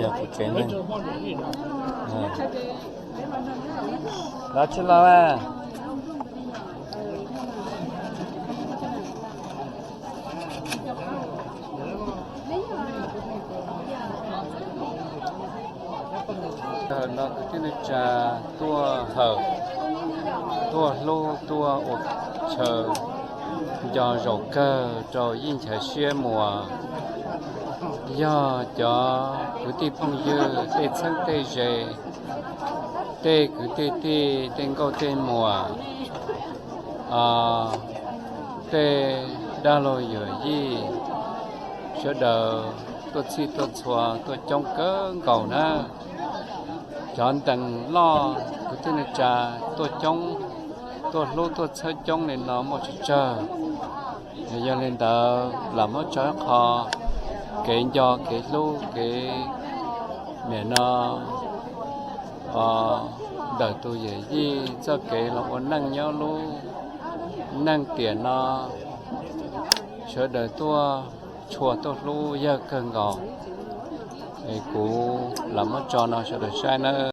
Yog kuv tsev neeg. Los tsis los? No kwv tij neej tsa tuaj hawm, tuaj hlub, tuaj ua chaw nco zaum kawg rau Yij Nchav Siab Muas. Yog cov kwv tij phooj ywg, tej txheeb tej ze, tej kwv tej tij, tej nkauj tej muam, tej dab laug yawm yij, sawv daws tuaj txhij tuaj txhua tuaj coob kawg nkaus na. Cov ntees loj kwv tij neej tsa tuaj coob, tuaj hlub tuaj txhawb coob li no muaj tsis tsawg. Yog li ntawd lam muab tso ib qho kev nco kev hlub kev niam no ntawm tus yawm yij txoj kev los ua neej nyob lub neej tiam no, sawv daws tuaj tshua tuaj hlub yawg kawg nkaus. Es kuv lam muab tso no sawv daws saib nawb.